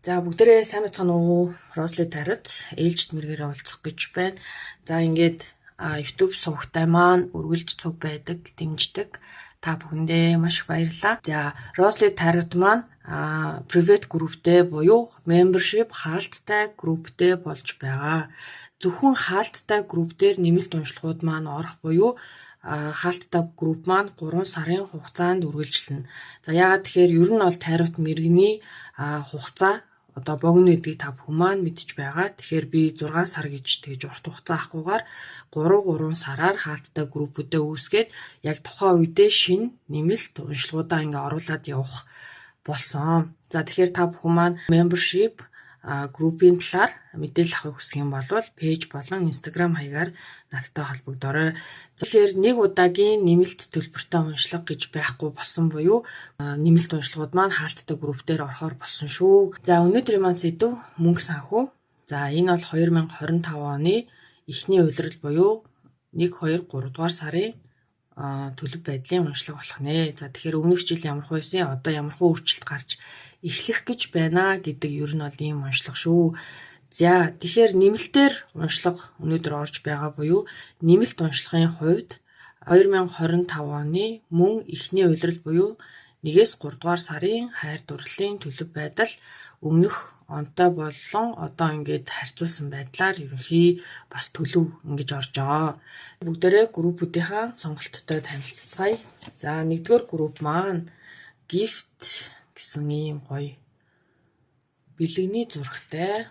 За, бүгдээрээ сайн байцгаана уу? Росли Тарот ээлжит мэргээр уулзах гэж байна. За, ингээд YouTube сувагтай маань үргэлж цуг байдаг, дэмждэг. Та бүхэндээ маш их баярлалаа. За, Росли Тарот маань private групптэй буюу membership хаалттай групптэй болж байгаа. Зөвхөн хаалттай групп дээр нэмэлт уншлагууд маань орох буюу хаалттай групп маань 3 сарын хугацаанд үргэлжлэнэ. За, яагаад тэгэхээр ер нь бол Тарот мэргэний хугацаа одоо богино гэдгийг та бүхэн маань мэдж байгаа. Тэгэхээр би 6 сар гэж тэгж урт хугацаа авахгүйгээр 3 3 сараар хаалттай группүүдээ үүсгээд яг тухайн үедээ шинэ нэмэлт уншлагуудаа ингээ оруулаад явах болсон. За, тэгэхээр та бүхэн маань membership группийн талаар мэдээлэл авахыг хүсэх юм бол page болон Instagram хаягаар надтай холбогдоорой. Тэгэхээр нэг удаагийн нэмэлт төлбөртэй уншлага гэж байхгүй болсон буюу нэмэлт уншлагууд маань хаалттай групп дээр орохоор болсон шүү. За, өнөөдрийн маань сэдэв мөнгө санхүү. За, энэ бол 2025 оны эхний улирал буюу 1 2 3 дугаар сарын төлөв байдлын уншлага болох нэ. За, тэгэхээр өмнөх жил ямар байсан, одоо ямар өөрчлөлт гарч эхлэх гэж байна гэдэг ер нь бол ийм уншлага шүү. За, тэгэхээр нэмэлтээр уншлага өнөөдөр орж байгаа буюу нэмэлт уншлагын хувьд 2025 оны мөн эхний улирал буюу 1-ээс 3 дугаар сарын хайр дурлалын төлөв байдал өмнөх онтой болон одоо ингээд харьцуулсан байдлаар ерөнхий бас төлөв ингэж орж байгаа. Бүгдээрээ группүүдийнхаа сонголттой танилцацгаая. За, нэгдүгээр групп маань gift гэсэн ийм гоё бэлгэний зурагтай.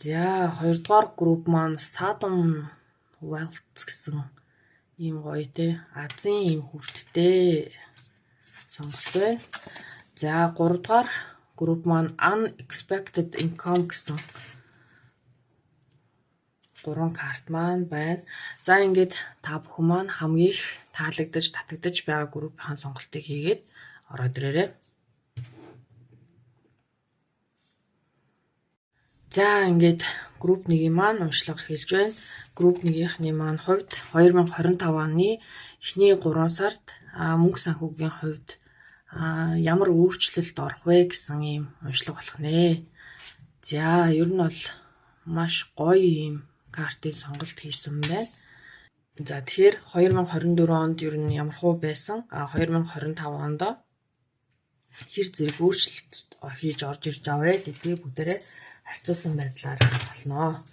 За, хоёрдугаар групп маань sudden wealth гэсэн ийм гоё те азийн ийм хүрттэй сонголт байна. За, гуравдугаар групп маань unexpected income гэсэн гурван карт маань байна. За, ингээд та бүхэн маань хамгийн их таалагдаж татагдаж байгаа группийн сонголтыг хийгээд ороод ирээрэй. За, ингээд групп 1-ийн маань уншлага эхэлж байна. Групп 1-ийнхний маань хувьд 2025 оны эхний 3 сард мөнгө санхүүгийн хувьд ямар өөрчлөлт орох вэ гэсэн ийм уншлага болох нэ. За, ер нь бол маш гоё ийм картын сонголт хийсэн байна. За, тэгэхээр 2024 онд ер нь ямар хуу байсан, 2025 онд хэр зэрэг өөрчлөлт хийж орж ирж байгаа вэ гэдгийг бүгдээрээ харьцуулсан байдлаар болно.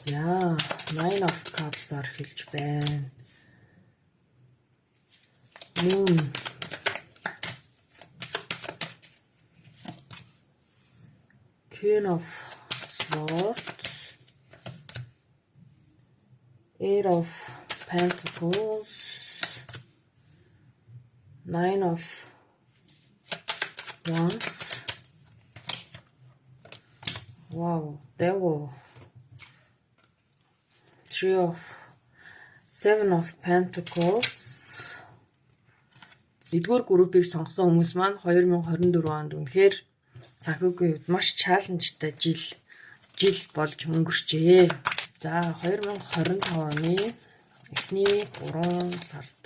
За, Nine of Cups-аар эхэлж байна. Moon. Queen of Swords. Eight of Pentacles. Nine of Wands. Wow, Devil. Three of Seven of Pentacles. Нэгдүгээр группийг сонгосон хүмүүс маань 2024 онд үнэхээр санхүүгийн хувьд маш challenge-тай жил болж өнгөрчээ. За, 2025 оны эхний 3 сард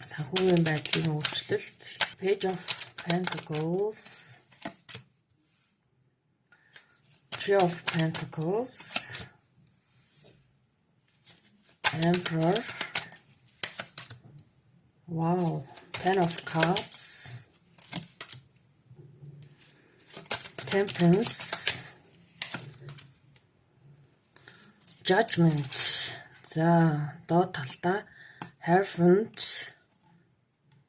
санхүүгийн байдлын өөрчлөлт. Page of Pentacles, Three of Pentacles, Emperor. Wow, Ten of Cups, Temperance, Judgment. За, доод талдаа Hierophant,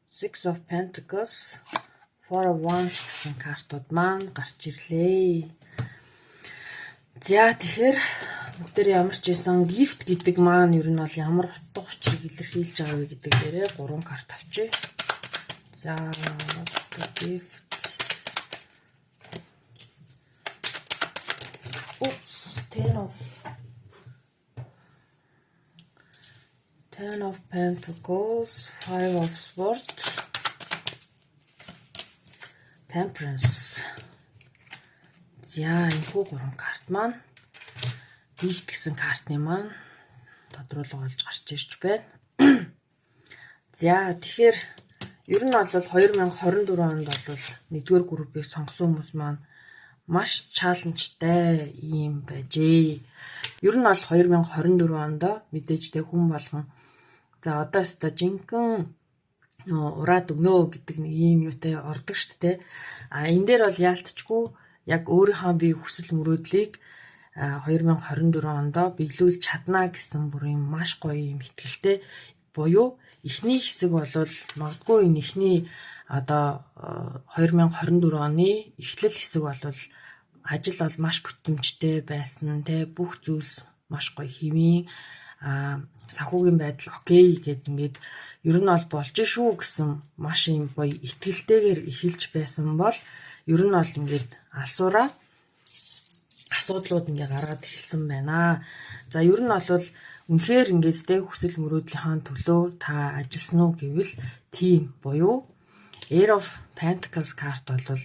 Six of Pentacles, Four of Wands гэсэн картууд маань гарч ирлээ. За, тэгэхээр бүгдээр ямар ч байсан gift гэдэг маань ер нь бол ямар утга учирыг илэрхийлж байгаа вэ гэдэг дээрээ 3 карт авчээ. За, gift. Oops, Ten of Pentacles, Five of Swords, Temperance. За, энэхүү гурван карт маань gift гэсэн картны маань тодруулга болж гарч ирж байна. За, тэгэхээр ер нь бол 2024 онд бол нэгдүгээр группийг сонгосон хүмүүс маань маш challenge-тай юм байжээ. Ер нь бол 2024 онд мэдээж тэ хүн болгон за одоо өстой жинхэнэ ураад өгнө гэдэг нэг ийм юутай ордог шүү дээ. А энэ дээр бол яалтчгүй яг өөрийнхөө би хүсэл мөрөөдлийг 2024 онд биелүүлж чадна гэсэн бүр юм маш гоё юм итгэлтэй буюу эхний хэсэг бол магадгүй энэ эхний одоо 2024 оны эхлэл хэсэг бол ажил бол маш бүтэмжтэй байсан, те, бүх зүйлс маш гоё хэвийн, санхүүгийн байдал okay гэд ингээд ер нь бол болж шүү гэсэн маш юм гоё итгэлтэйгээр эхэлж байсан бол ер нь бол ингээд алсуураа асуудлууд ингээ гараад эхэлсэн байна. За, ер нь бол үнэхээр ингээд те хүсэл мөрөөдлийнхөө төлөө та ажилласан уу гэвэл тийм буюу Ace of Pentacles карт бол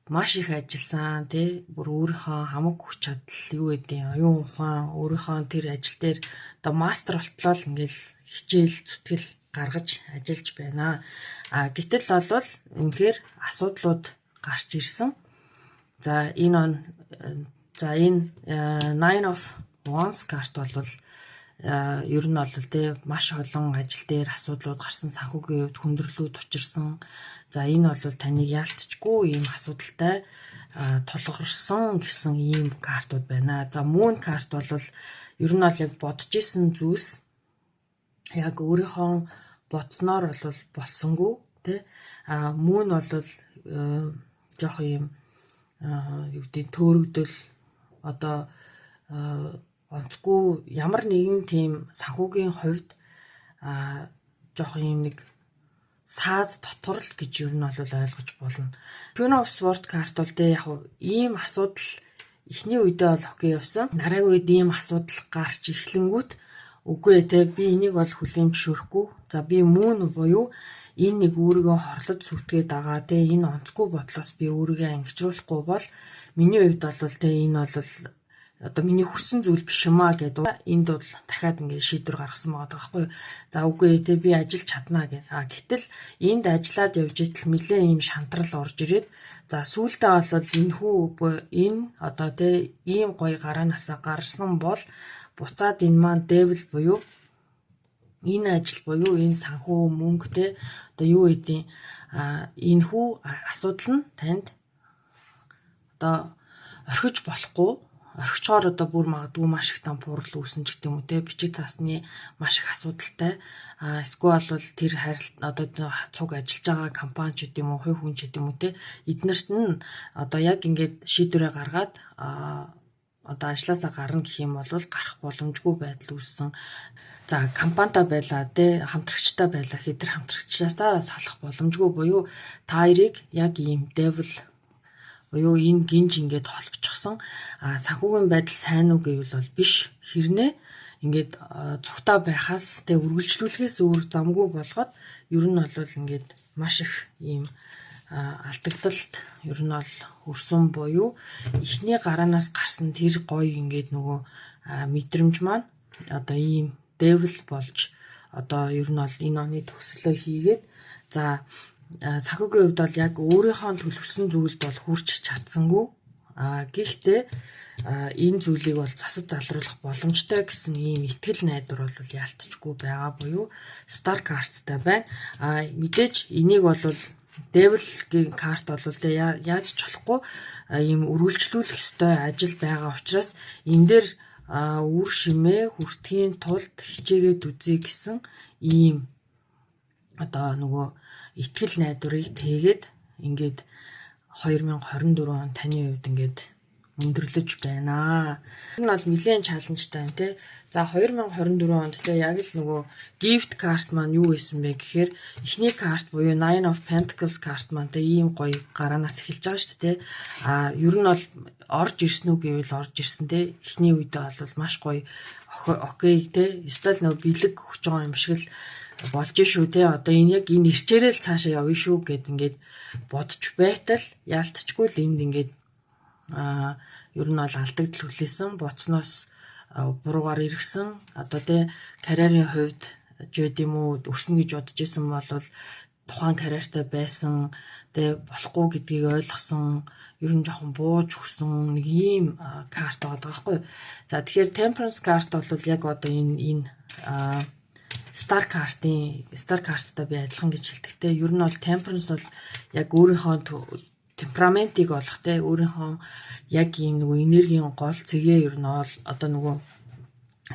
маш их ажилласан, тий, бүр өөрийнхөө хамаг хүч чадал, юу гэдэг, оюун ухаан, өөрийнхөө тэр ажил дээр одоо мастер болтлоо л ингээл хичээл зүтгэл гаргаж ажиллаж байна. А гэтэл бол үнэхээр асуудлууд гарч ирсэн. За, энэ он, за, энэ Nine of Wands карт бол ер нь бол те маш олон ажил дээр асуудлууд гарсан, санхүүгийн хувьд хүндрэлүүд учирсан. За, энэ бол таныг яалтчгүй ийм асуудалтай тулгарсан гэсэн ийм картууд байна. За, Moon карт бол ер нь бол яг бодож исэн зүйлс яг өөрийнхөө бодсноор бол болсонгүй, тэ. А Moon бол жоох юм юу гэдэг, төөрөгдөл, одоо онцгүй ямар нэгэн тийм санхүүгийн хувьд жоох юм нэг саад дотор л гэж ер нь бол ойлгож болно. Queen of Swords карт бол тэ яг ийм асуудал эхний үедээ бол okay явсан. Дараагийн үед ийм асуудал гарч эхлэнгүүт үгүй ээ, те, би энийг бол хүлээн зөвшөөрөхгүй. За, би Moon буюу энэ нэг өөрийгөө хорлож сүтгээд байгаа, те, энэ онцгүй бодлоос би өөрийгөө ангижруулахгүй бол миний хувьд бол те энэ бол одоо миний хүссэн зүйл биш юм а гэдэг энд бол дахиад ингээд шийдвэр гаргасан байгаа байхгүй юу. За, үгүй ээ, те, би ажиллаж чаднаа гэх. А гэтэл энд ажиллаад явж итэл нэлээ ийм шантрал орж ирээд, за, сүүлдээ бол энэ хүү энэ одоо те ийм гоё гараанаасаа гарсан бол буцаад энэ маань devil буюу энэ ажил буюу энэ санхүү, мөнгө, те, одоо юу гэдیں, а энэ хүү асуудал нь танд одоо орхиж болохгүй, орхичоор одоо бүр магадгүй маш их там пуурал үүсэн ч гэдэг юм уу, те, бичиг цаасны маш их асуудалтай, а эсвэл бол тэр харилт одоо цуг ажиллаж байгаа компани ч гэдэг юм уу, хувь хүн ч гэдэг юм уу, те, эднэрт нь одоо яг ингээд шийдвэрээ гаргаад одоо ажлаасаа гарна гэх юм бол гарах боломжгүй байдал үүссэн. За, компанитай байлаа те, хамтрагчтай байлаа гэхэд тэр хамтрагчаасаа салах боломжгүй буюу та хоёрыг яг ийм devil буюу энэ гинж ингээд холбочихсон. А санхүүгийн байдал сайн уу гэвэл бол биш. Хэрнээ ингээд цугтаа байхаас тэ үргэлжлүүлэхээс өөр замгүй болгоод ер нь бол ингээд маш их ийм алдагдалт ер нь бол хүрсэн буюу эхний гараанаас гарсан тэр гоё ингээд нөгөө мэдрэмж маань одоо ийм devil болж одоо ер нь бол энэ оны төгсгөлөө хийгээд, за, санхүүгийн хувьд бол яг өөрийнхөө төлөвлөсөн зүйлд бол хүрч чадсангүй. А гэхдээ энэ зүйлийг бол засаж залруулах боломжтой гэсэн ийм итгэл найдвар бол яалтчгүй байгаа буюу star card-тай байна. А мэдээж энийг бол Devil-гийн карт бол тэ яаж ч болохгүй ийм үргэлжлүүлэх ёстой ажил байгаа учраас энэ дээр үр шимээ хүртэхийн тулд хичээгээд үзье гэсэн ийм одоо нөгөө итгэл найдварыг тэгээд ингээд 2024 он таны хувьд ингээд өндөрлөж байна. Энэ бол нэлээд challenge-тай байна те. За, 2024 онд те яг л нөгөө gift card маань юу байсан бэ гэхээр эхний карт буюу Nine of Pentacles карт маань те ийм гоё гараанаас эхэлж байгаа шүү дээ. А ер нь бол орж ирсэн үү гэвэл орж ирсэн те. Эхний үедээ бол маш гоё okay те. Ёстой л нөгөө бэлэг өгч байгаа юм шиг л болж шүү те. Одоо энэ яг энэ ирчээрээ л цаашаа явна шүү гэд ингээд бодож байтал яалтчгүй л энд ингээд ер нь бол алдагдал хүлээсэн, боцноос буруугаар эргэсэн. Одоо те карьерийн хувьд ч юм уу, өснө гэж бодож исэн бол тухайн карьертай байсан, тэгээ болохгүй гэдгийг ойлгосон, ер нь жоохон бууж өгсөн нэг ийм карт байгаа байхгүй. За, тэгэхээр Temperance карт бол яг одоо энэ Star карттай би адилхан гэж хэлдэг те. Ер нь бол Temperance бол яг өөрийнхөө темпераментыг олох те, өөрийнхөө яг ийм нөгөө энергийн гол цэгээ, ер нь ол одоо нөгөө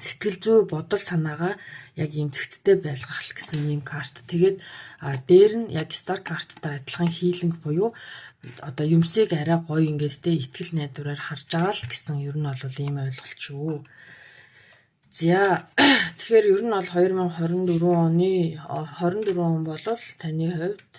сэтгэл зүй, бодол санаагаа яг ийм цэгцтэй байлгах л гэсэн ийм карт. Тэгээд дээр нь яг star карттай адилхан healing буюу одоо юмсыг арай гоё ингээд те, итгэл найдвараар харж байгаа л гэсэн ер нь бол ийм ойлголт шүү. За, тэгэхээр ер нь бол 2024 оны 24 он бол таны хувьд,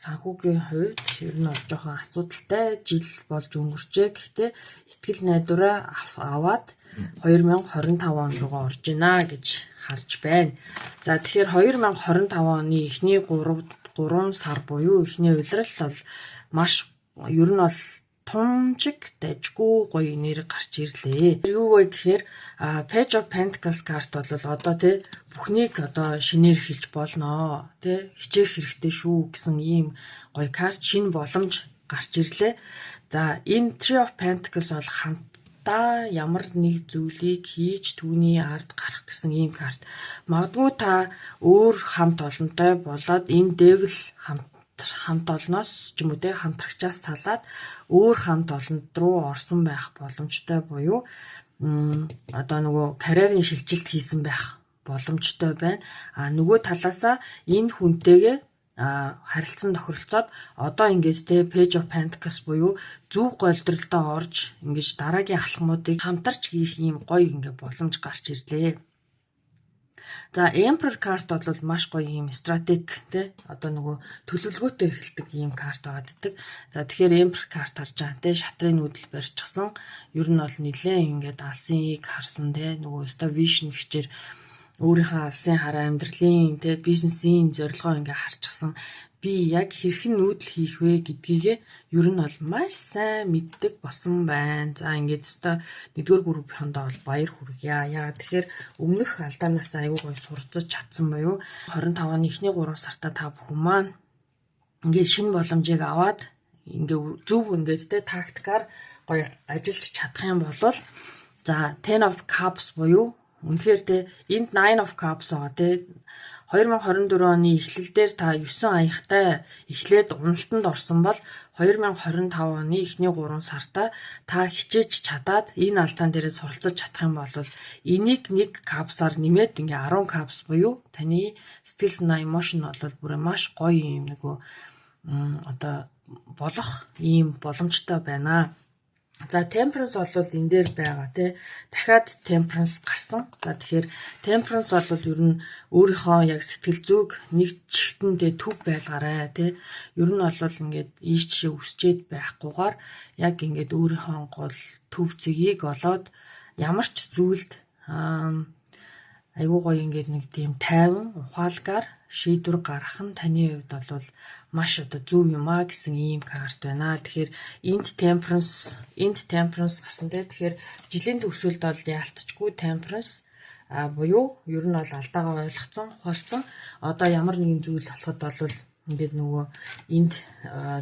санхүүгийн хувьд ер нь бол жоохон асуудалтай жил болж өнгөрчээ. Гэхдээ итгэл найдвараа аваад 2025 он руугаа орж байна гэж харж байна. За, тэгэхээр 2025 оны эхний 3 сар буюу эхний улирал бол маш ер нь бол тунчиг дажгүй гоё энерги гарч ирлээ. Юу вэ гэхээр Page of Pentacles карт бол одоо тий, бүхнийг одоо шинээр эхэлж болноо тий, хичээх хэрэгтэй шүү гэсэн ийм гоё карт, шинэ боломж гарч ирлээ. За, энэ Three of Pentacles бол хамтдаа ямар нэг зүйлийг хийж түүний ард гарах гэсэн ийм карт. Магадгүй та өөр хамт олонтой болоод энэ Devil хамт олноос ч юм уу те, хамтрагчаас салаад өөр хамт олонд руу орсон байх боломжтой буюу одоо нөгөө карьерийн шилжилт хийсэн байх боломжтой байна. А нөгөө талаасаа энэ хүнтэйгээ харилцан тохиролцоод одоо ингээд те, Page of Pentacles буюу зөв голдролдоо орж ингэж дараагийн алхмуудыг хамтарч хийх ийм гоё ингээд боломж гарч ирлээ. За, Emperor карт бол маш гоё ийм стратеги те, одоо нөгөө төлөвлөгөөтэй эхэлдэг ийм карт байгаад байдаг. За, тэгэхээр Emperor карт харж байгаа те, шатрын нүүдэл барьчихсан. Ер нь бол нэлээд ингээд алсыг харсан те, нөгөө өстой vision гэчээр өөрийнхөө алсын хараа, амьдралын те, бизнесийн зорилгоо ингээ харчихсан. Би яг хэрхэн нүүдэл хийх вэ гэдгийгээ ер нь бол маш сайн мэддэг болсон байна. За, ингээд өстой нэгдүгээр группийнхандаа бол баяр хүргье. Яа, тэгэхээр өмнөх алдаанаас аягүй гоё суралцаж чадсан буюу 25 оны эхний 3 сартаа та бүхэн маань ингээд шинэ боломжийг аваад ингээ зөв ингээд те, тактикаар гоё ажиллаж чадах юм бол за, Ten of Cups буюу үнэхээр те, энд Nine of Cups байгаа те. 2024 оны эхлэл дээр та 9 аягтай эхлээд уналтанд орсон бол 2025 оны эхний 3 сартаа та хичээж чадаад энэ алдаан дээрээ суралцаж чадах юм бол энийг нэг cups аар нэмээд ингээ 10 cups буюу таны сэтгэл санаа, emotion бол бүр маш гоё юм нөгөө одоо болох ийм боломжтой байна. За, Temperance бол энэ дээр байгаа тий. Дахиад Temperance гарсан. За, тэгэхээр Temperance бол ер нь өөрийнхөө яг сэтгэл зүйг нэг чигтэндээ төв байлгаарай тий. Ер нь бол ингээд ийш тийшээ өсчээд байхгүйгээр яг ингээд өөрийнхөө гол төв цэгийг олоод ямар ч зүйлд айгуу гоё ингээд нэг тийм тайван ухаалгаар шийдвэр гаргах нь таны хувьд бол маш одоо зөв юм а гэсэн ийм карт байна. Тэгэхээр энд Temperance гарсан те. Тэгэхээр жилийн төгсгөлд бол яалтчгүй Temperance буюу ер нь бол алдаагаа ойлгоцсон, ухаарсан. Одоо ямар нэгэн зүйл болоход бол ингээд нөгөө энд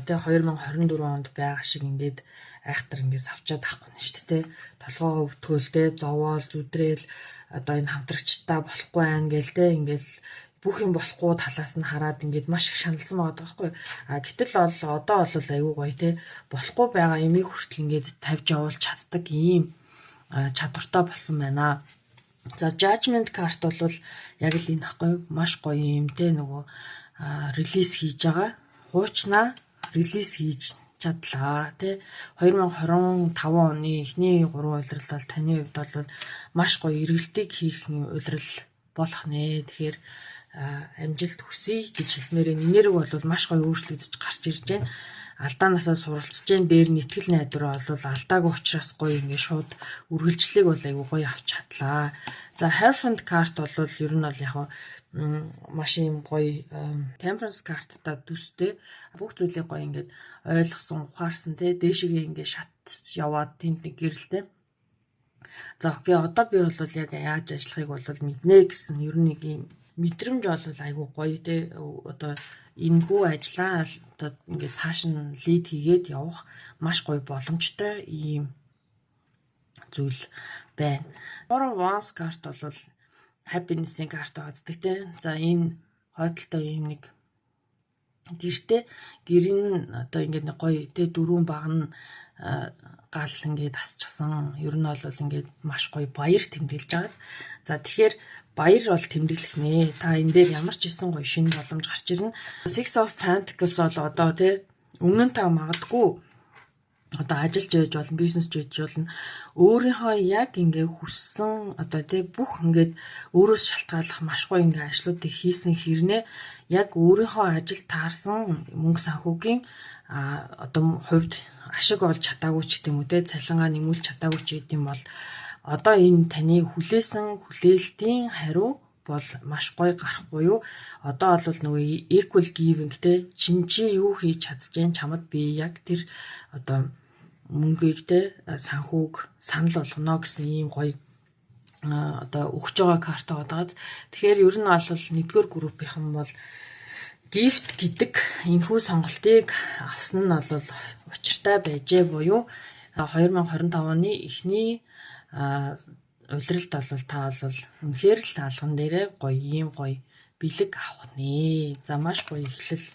тэ, 2024 онд байгаа шиг ингээд айхтар ингээд савчаад авахгүй нь шүү дээ. Толгоогоо өвтгөөл те, зовоол, зүдрээл, одоо энэ хамтрагчтай болохгүй байна гээл те, ингээл бүх юм болохгүй талаас нь хараад ингээд маш их шаналсан байгаа байхгүй. А гэтэл бол одоо бол аюу гоё те, болохгүй байгаа юмыг хүртэл ингээд тавьж явуулж чаддаг ийм чадвартай болсон байна. За, Judgment card бол яг л энэ ахгүй, маш гоё юм те, нөгөө release хийж байгаа. Хуучнаа release хийж чадлаа тий. 2025 оны эхний 3 улиралд бол таны хувьд бол маш гоё эргэлтийг хийх улирал болох нэ. Тэгэхээр амжилт хүсье гэж хэлмээр байна. Энерги бол маш гоё өөрчлөгдөж гарч ирж байна. Алдаанаасаа суралцж байна. Дээр нь итгэл найдвар бол алдаагүй учраас гоё ингээ шууд үргэлжлэлийг бол айгүй гоё авч чадлаа. За, Hierophant карт бол ер нь бол яг маш юм гоё Temperance карттай төстэй, бүх зүйлийг гоё ингээд ойлгосон, ухаарсан те, дээшгээ ингээд шат яваад тэнд нэг гэрэлтэй. За, okay, одоо би бол яг яаж ажиллахыг бол мэднэ гэсэн ер нь нэг юм мэдрэмж бол айгүй гоё те, одоо энэхүү ажлаа одоо ингээд цааш нь lead хийгээд явах маш гоё боломжтой ийм зүйл байна. Four of Wands карт бол happiness-ийн карт байдаг те. За, энэ хойдолтой ийм нэг гэрте, гэр нь одоо ингээд нэг гоё те, дөрвөн багна гал ингээд асчихсан. Ер нь бол ингээд маш гоё баяр тэмдэглэж байгаа. За, тэгэхээр баяр бол тэмдэглэх нэ. Та энэ дээр ямар ч исэн гоё шинэ боломж гарч ирнэ. Six of Pentacles бол одоо те, өмнө нь та магадгүй одоо ажиллаж байж болно, бизнес ч байж болно. Өөрийнхөө яг ингээ хүссэн одоо тий, бүх ингээд өөрөөс шалтгааллах маш гоё ингээ ажлуудыг хийсэн хэрнээ яг өөрийнхөө ажил таарсан мөнгө санхүүгийн одоо хувьд ашиг олж чадаагүй ч гэдэг юм уу те, цалингаа нэмүүлж чадаагүй ч гэдэг юм бол одоо энэ таны хүлээсэн хүлээлтийн хариу бол маш гоё гарах буюу одоо бол нөгөө equal giving те, чин чи юу хийж чадаж, чамд би яг тэр одоо мөнгийг те, санхүүг санал болгоно гэсэн ийм гоё одоо өгч байгаа карт байгаа. Тэгэхээр ер нь бол нэгдүгээр группийнхан бол gift гэдэг энэхүү сонголтыг авсан нь бол учиртай байжээ буюу 2025 оны эхний улиралд бол та бол үнэхээр л алган дээрээ гоё ийм гоё бэлэг авах нэ. За, маш гоё эхлэл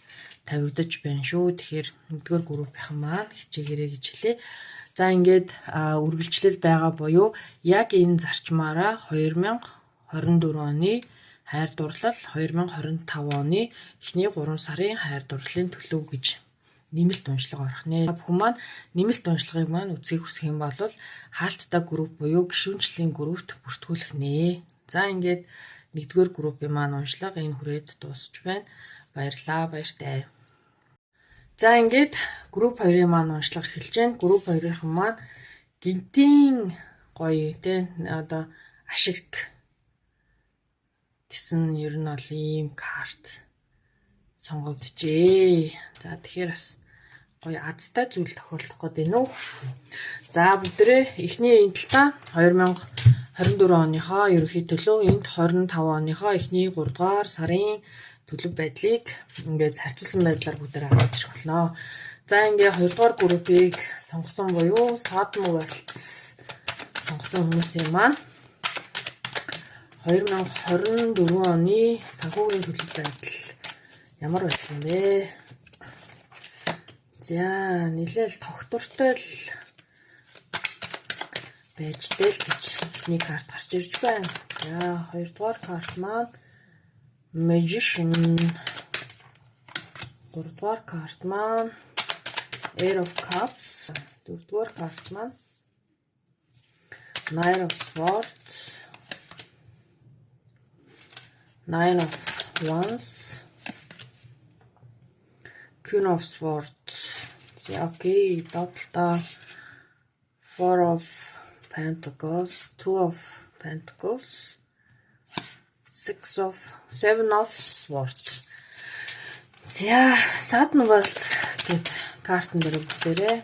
тавигдаж байна шүү. Тэгэхээр нэгдүгээр группийнхан маань хичээгээрэй гэж хэлье. За, ингээд үргэлжлэл байгаа буюу яг энэ зарчмаараа 2024 оны хайр дурлал, 2025 оны эхний 3 сарын хайр дурлалын төлөв гэж нэмэлт уншлага орох нэ. Бүхэн маань нэмэлт уншлагыг маань үзэхийг хүсэх юм бол хаалттай групп буюу гишүүнчлийн группт бүртгүүлэх нэ. За, ингээд нэгдүгээр группийн маань уншлага энэ хүрээд дуусч байна. Баярлалаа, баяртай. За, ингээд групп 2-ын маань уншлага эхэлж байна. Групп 2-ын маань гэнэтийн гоё те, одоо ашиг гэсэн ер нь бол ийм карт сонгогджээ. За, тэгэхээр бас гоё азтай зүйл тохиолдох гээд байна уу? За, бүгдээрээ эхний энэ талтаа 2024 оныхоо ерөнхий төлөв, энд 25 оныхоо эхний 3 дугаар сарын төлөв байдлыг ингээд харьцуулсан байдлаар бүгдээрээ аваад ирэх болно. За, ингээ 2 дугаар группийг сонгосон буюу Sudden Wealth сонгосон хүмүүсийн маань 2024 оны санхүүгийн төлөв байдал ямар байсан бэ? За, нэлээл тогтвортой л байж тэл гэж эхний карт гарч ирж байна. За, хоёрдугаар карт маань Magician. Гуравдугаар карт маань Eight of Cups. Дөрөвдүгээр карт маань Nine of Swords. Nine of Wands. Queen of Swords. За, okay. Доотлоо Four of Pentacles, Two of Pentacles, Six of Seven of Swords. За, Sudden Wealth гэд картн дээр бүгдээрээ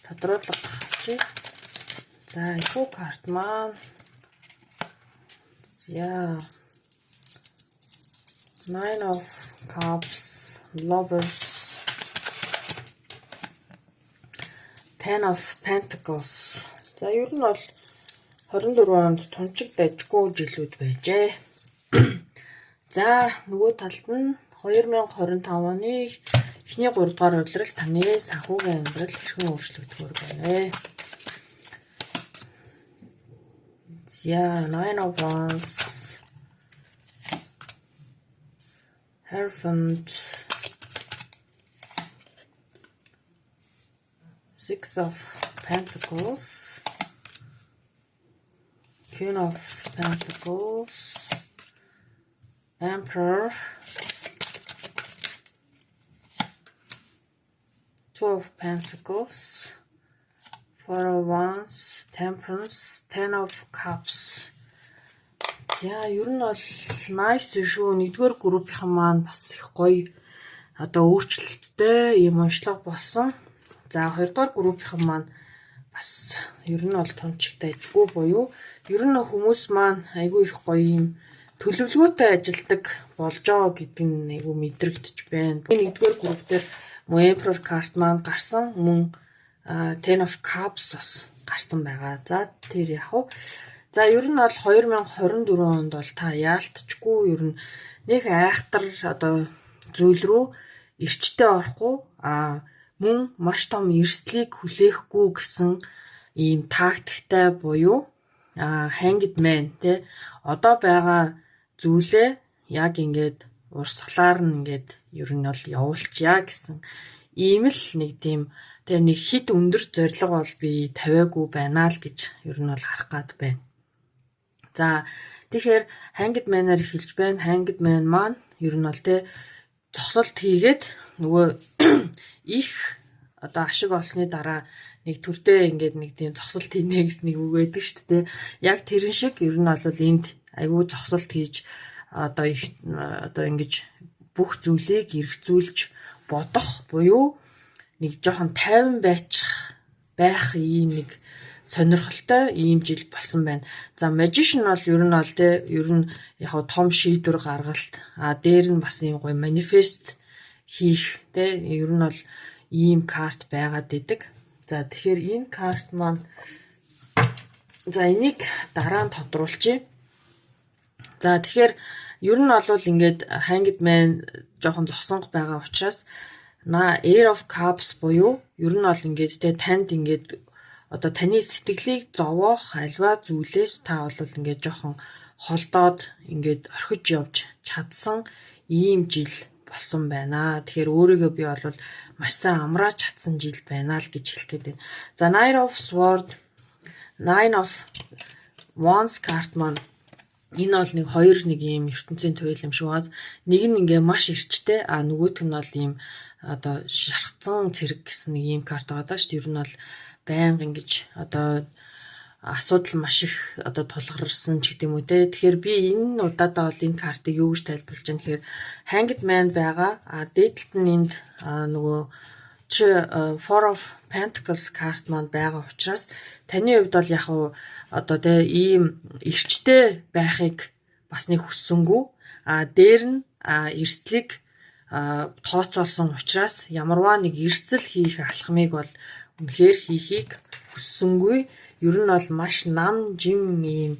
тодруулга авчи. За, энэхүү карт маань за, Nine of Cups, Lovers, Ten of Pentacles. За, ер нь бол 24 онд тунчиг дажгүй жилүүд байжээ. За, нөгөө талд нь 2025 оны эхний 3 дугаар улирал таны санхүүгийн амьдрал хэрхэн өөрчлөгдөхөөр байна вэ? За, Nine of Wands, Hierophant, Six of Pentacles, Queen of Pentacles, Emperor, Two of Pentacles, Four of Wands, Temperance, Ten of Cups. За, ер нь бол nice шүү. Нэгдүгээр группийнхан маань бас их гоё одоо өөрчлөлттэй ийм уншлага болсон. За, хоёрдугаар группийнхан маань бас ер нь бол тунчигтай ижгүй буюу ер нь хүмүүс маань айгүй их гоё юм төлөвлөгөөтэй ажилдаг болж байгаа гэдэг нь айгүй мэдрэгдэж байна. Нэгдүгээр group дээр Emperor карт маань гарсан, мөн Ten of Cups бас гарсан байгаа. За, тэр яг уу. За, ер нь бол 2024 онд бол та яалтчгүй ер нь нэг айхтар одоо зүйл рүү эрчтэй орохгүй, мөн маш том эрсдлийг хүлээхгүй гэсэн ийм тактиктай буюу Hanged Man те, одоо байгаа зүйлээ яг ингээд урсгалаар нь ингээд ер нь бол явуулчаа гэсэн ийм л нэг тийм тэгээ нэг хит өндөр зорилго бол би тавиагүй байна л гэж ер нь бол харах гад байна. За, тэгэхээр Hanged Man-аар эхэлж байна. Hanged Man маань ер нь бол те зогсолт хийгээд нөгөө их одоо ашиг олсны дараа нэг төрдөө ингээд нэг тийм зогсолт хийнэ гэсэн нэг үг байдаг шүү дээ. Яг тэрэн шиг ер нь бол энд айгүй зогсолт хийж одоо их одоо ингэж бүх зүйлийг эргцүүлж бодох буюу нэг жоохон тайван байчих байх ийм нэг сонирхолтой ийм жил болсон байна. За, Magician бол ер нь бол те ер нь яг том шийдвэр гаргалт, дээр нь бас ийм гоё manifest хийх те, ер нь бол ийм карт байгаад идэг. За, тэгэхээр энэ карт маань, за, энийг дараа нь тодруулчихъя. За, тэгэхээр ер нь бол ингээд Hanged Man жоохон зогсонго байгаа учраас на Ace of Cups буюу ер нь бол ингээд те танд ингээд одоо таны сэтгэлийг зовоох альва зүйлээс та бол ингээд жоохон холдоод ингээд орхиж явж чадсан ийм жил болсон байна. Тэгэхээр өөрийгөө би бол маш сайн амрааж чадсан жил байна л гэж хэлэх гээд байна. За, Knight of Sword, Nine of Wands карт маань энэ бол нэг хоёр нэг ийм ертөнцийн туйл юм шиг байна. Нэг нь ингээ маш эрчтэй, нөгөөх нь бол ийм одоо шархацсан цэрэг гэсэн нэг ийм карт байгаа даа шүү дээ. Ер нь бол байнга ингэж одоо асуудал маш их одоо тулгарсан ч гэдэм үү те. Тэгэхээр би энэ удаадаа бол энэ картыг юу гэж тайлбарлаж байгаа нэхэр Hanged Man байгаа. Дээдлэлт нь энд нөгөө чи Four of Pentacles карт маань байгаа учраас таны хувьд бол яг уу одоо те ийм эрчтэй байхыг бас нэг хүссэнгүй. Дээр нь эрсдлийг тооцоолсон учраас ямарваа нэг эрсдэл хийх алхмыг бол үнэхээр хийхийг хүссэнгүй. Ер нь бол маш нам жим ийм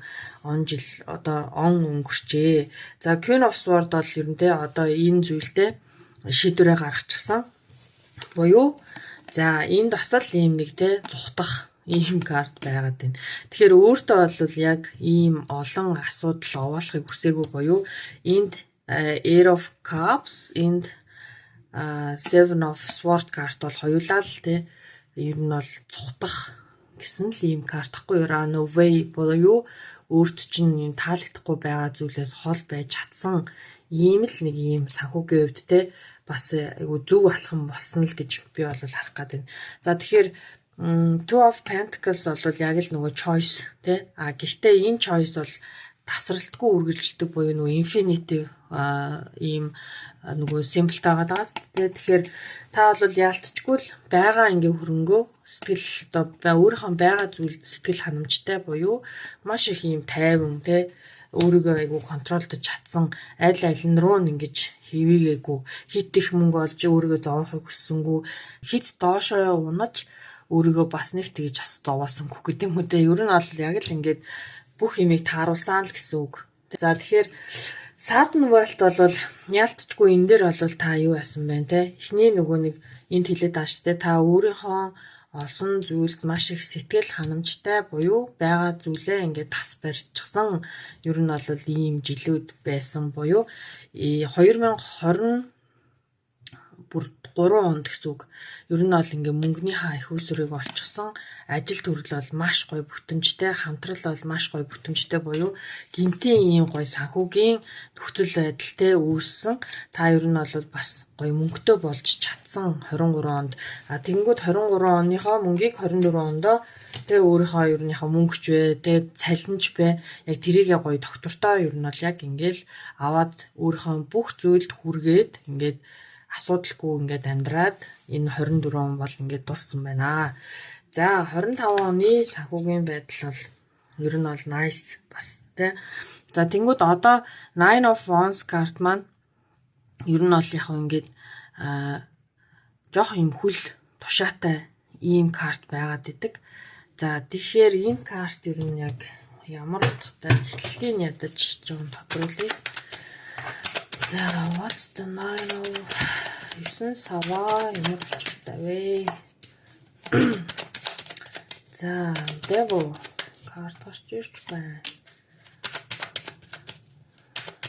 он жил одоо он өнгөрчээ. За, Queen of Swords бол ер нь те одоо энэ зүйлдээ шийдвэрээ гаргачихсан. Буюу за энд бас л ийм нэг те зугтах ийм карт байгаад байна. Тэгэхээр өөртөө бол яг ийм олон асуудал овоолахыг хүсээгүй буюу энд Eight of Cups, энд Seven of Sword карт бол хоёулаа л те ер нь бол зугтах гэсэн л ийм карт ахгүй, run away буюу өөрт чинь юм таалагдахгүй байгаа зүйлээс хол байж чадсан ийм л нэг ийм санхүүгийн хувьд те бас айгу зөв алхам болсон л гэж би бол харах гээд байна. За, тэгэхээр Two of Pentacles бол яг л нөгөө choice те. Гэхдээ энэ choice бол тасралтгүй үргэлжилдэг буюу нөгөө infinitive ийм нөгөө symbol-тай байгаа даа. Тэгэхээр та бол яалтчгүй л байгаа ингээ хөрөнгөө сэтгэл одоо өөрийнхөө байгаа зүйлд сэтгэл ханамжтай буюу маш их ийм тайван те, өөрийгөө айгу control-дож чадсан, аль аль нь руу ингэж хэвийгээгүй, хит их мөнгө олж өөрийгөө зовоохыг хүссэнгүй, хит доошоо унаж өөрийгөө бас нэг тэгж бас зовоосонгүй гэдэг юм үү те. Ер нь бол яг л ингээд бүх юмыг тааруулсан л гэсэн үг. За, тэгэхээр Sudden Wealth бол яалтчгүй энэ дээр бол та юу яасан бэ те? Эхний нөгөө нэг энд хэлээд байгаа шүү дээ. Та өөрийнхөө олсон зүйлд маш их сэтгэл ханамжтай буюу байгаа зүйлээ ингээд тас барьчихсан ер нь бол ийм жилүүд байсан буюу 2020 бүр 3 онд гэсэн үг. Ер нь бол ингээ мөнгөнийхөө их усүрийг олчихсон. Ажил төрөл бол маш гоё бүтэмжтэй, хамтрал бол маш гоё бүтэмжтэй буюу гинтийн ийм гоё санхүүгийн нөхцөл байдалтай үүссэн. Та ер нь бол бас гоё мөнгөтэй болж чадсан 23 онд. Тэгэнгүүт 23 оныхоо мөнгийг 24 ондоо тэгээ өөрийнхөө ер нь мөнгөч вэ, тэгээ цалинж бэ. Яг тэрийгэ гоё доктортой ер нь бол яг ингээл аваад өөрийнхөө бүх зүйлд хүргээд ингээд асуудалгүй ингээд амьдраад энэ 24 он бол ингээд дууссан байна. За, 25 оны санхүүгийн байдал бол ер нь бол nice бас тий. тий. За, тэнгүүд одоо Nine of Wands карт маань ер нь бол яг ингээд жоох юм хөл тушаатай ийм карт байгаад идэг. За, тэгэхээр энэ карт ер нь яг ямар утгатай, эхлэлийг ядаж жоохон тодруулъя. За, what's the nine of 9 саваа ямар учиртай вэ? За, Devil карт гарч ирж байна.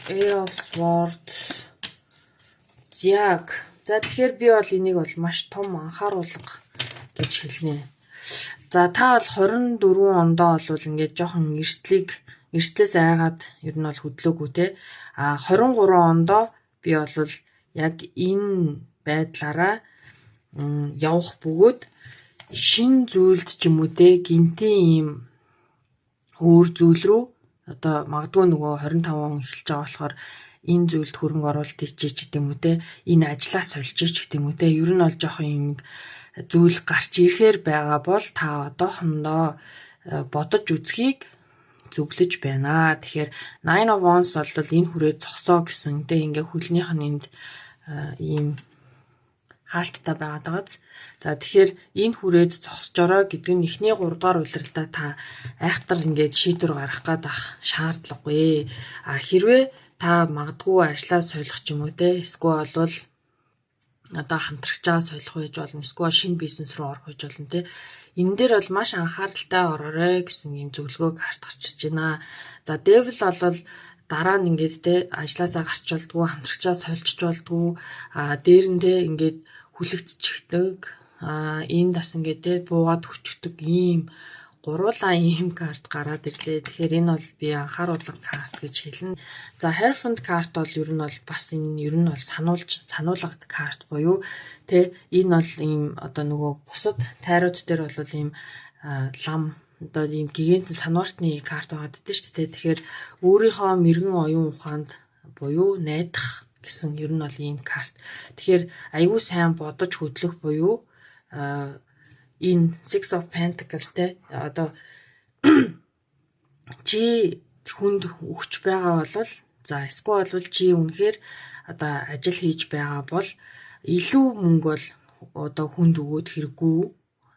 Eight of Swords. Яг. За, тэгэхээр би бол энийг бол маш том анхааруулга гэж хэлнэ. За, та бол 24 ондоо бол ингээд жоохон эрсдлээс айгаад ер нь бол хөдлөөгүй те. А 23 ондоо би бол яг энэ байдлаараа явах бөгөөд шинэ зүйлд ч юм уу те, гэнэтийн ийм өөр зүйл рүү одоо магадгүй нөгөө 25 он эхэлж байгаа болохоор энэ зүйлд хөрөнгө оруулалт хийчих ч гэдэг юм уу те, энэ ажлаа сольж ч гэдэг юм уу те, ер нь бол жоохон юм зүйл гарч ирэхээр байгаа бол та одоохондоо бодож үзхийг зөвлөж байна. Тэгэхээр Nine of Wands бол энэ хүрээ зогсоо гэсэн те, ингээ хөлнийх нь энд ийм хаалттай байгаад байгааз. За, тэгэхээр энэ хүрээд зогсож гэдэг нь эхний 3 дугаар улиралдаа та айхтар ингээд шийдвэр гаргах гээд ах шаардлагагүй. А хэрвээ та магадгүй ажлаа солих ч юм уу те, эсвэл болвол одоо хамтрагчаа солих байж болно, эсвэл шинэ бизнес рүү орох байж болно те. Энэ дээр бол маш анхааралтай ороорой гэсэн юм зөвлөгөө карт гарч ирж байна. За, Devil бол дараа нь ингээд те, ажлаасаа гарч болдгоо, хамтрагчаа сольж болдгоо, а дээр нь те, ингээд хүлэгдчихдэг, а энд бас ингээд те, буугаад өчгдөг ийм гурвуулаа ийм карт гараад ирлээ. Тэгэхээр энэ бол би анхааруулга карт гэж хэлнэ. За, Hierophant карт бол ер нь бол бас энэ ер нь бол сануулж сануулга карт буюу тэ, энэ бол ийм одоо нөгөө бусад тайрууд дээр бол ийм лам одоо ийм гигантын санваартны карт байгаа гэдэг шүү дээ. Тэгэхээр өөрийнхөө мэргэн оюун ухаанд буюу найдах гэсэн ер нь бол ийм карт. Тэгэхээр аягүй сайн бодож хөдлөх буюу энэ Six of Pentacles те, одоо чи хүнд өгч байгаа бол, за, эсвэл бол чи үнэхээр одоо ажил хийж байгаа бол илүү мөнгө бол одоо хүнд өгөөд хэрэггүй.